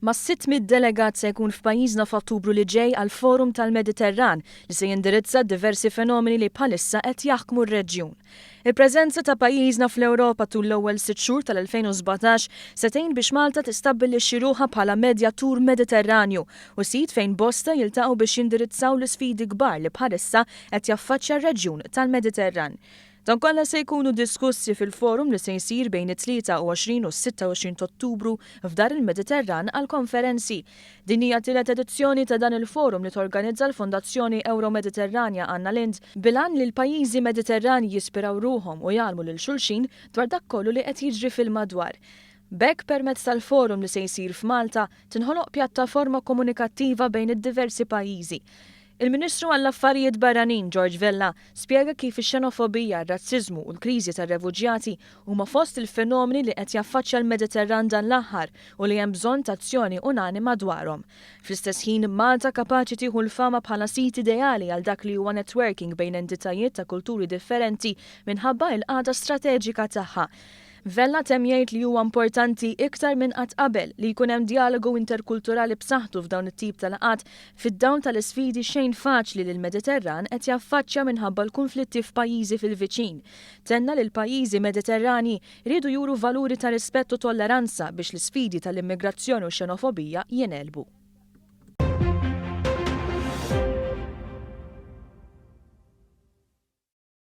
Mas-600 delegat se jkun f'pajjiżna f'Ottubru li ġej għall-Forum tal-Mediterran li se jindirizza d-diversi fenomeni li bħalissa qed jaħkmu r-reġjun. Il-preżenza ta' pajjiżna fl-Ewropa tul l-ewwel sitt xhur tal-2017 se tgħin biex Malta tistabbilixxi ruħha bħala medjatur Mediterranju u sit fejn bosta jiltaqgħu biex jindirizzaw l-isfidi kbar li bħalissa qed jaffaċċja r-reġjun tal-Mediterran. Dawn kollha se jkunu diskussi fil-forum li se jsir bejn it-23 u s-26 t'Ottubru f'Dar il-Mediterran għall-Konferenzi. Din hija t-tielet edizzjoni ta' dan il-forum li torganizza l-Fondazzjoni Ewro-Mediterranja Anna Lindh bil-għan li l-pajjiżi Mediterranji jispiraw ruħhom u jgħallmu lil xulxin dwar dak kollu li qed jiġri fil-madwar. B'hekk permezz tal-forum li se jsir f'Malta tinħoloq pjattaforma komunikattiva bejn id-diversi pajjiżi. Il-Ministru għall-Affarijiet Barranin George Vella spjega kif ix-xenofobija, r-razziżmu u l-kriżi tar-refuġjati huma fost il-fenomeni li qed jaffaċċja l-Mediterran dan l-aħħar u li hemm bżonn ta' azzjoni unanima dwarhom. Fl-istess ħin, Malta kapaċi tieħu l-fama bħala sit ideali għal dak li huwa networking bejn entitajiet ta' kulturi differenti minħabba il-qagħda strateġika tagħha. Vella temm jgħid li huwa importanti iktar minn qatt qabel li jkun hemm djalogu interkulturali b'saħħtu f'dawn it-tip ta' laqgħat fid-dawl tal-isfidi xejn faċli li l-Mediterran qed jaffaċċja minħabba l-kunflitti f'pajjiżi fil-viċin. Tenna li l-pajjiżi Mediterranji jridu juru valuri ta' rispett u tolleranza biex l-isfidi tal-immigrazzjoni u x-xenofobija jingħelbu.